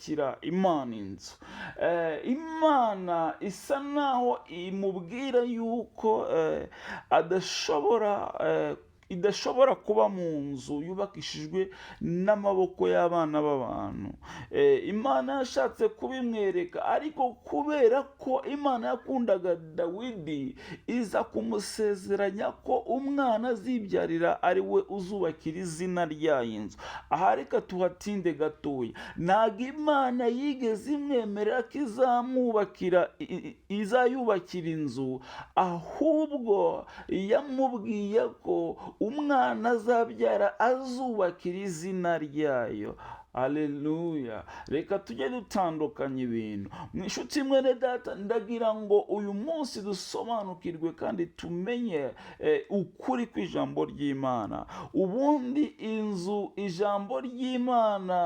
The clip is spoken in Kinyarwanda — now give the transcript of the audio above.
kubakira Imana inzu. Imana isa naho imubwira yuko adashobora idashobora kuba mu nzu yubakishijwe n'amaboko y'abana b'abantu. Imana yashatse kubimwereka, ariko kubera ko Imana yakundaga Dawidi, iza kumusezeranya ko umwana azibyarira ari we uzubakira izina ryayo inzu. Aha reka tuhatinde gatoya. Ntabwo Imana yigeze imwemerera ko izamwubakira, izayubakira inzu, ahubwo yamubwiye ko umwana azabyara azubakira izina ryayo. Aleluya! Reka tujye dutandukanya ibintu. Mu inshuti, mwene data, ndagira ngo uyu munsi dusobanukirwe kandi tumenye ukuri kw'ijambo ry'Imana. Ubundi inzu, ijambo ry'Imana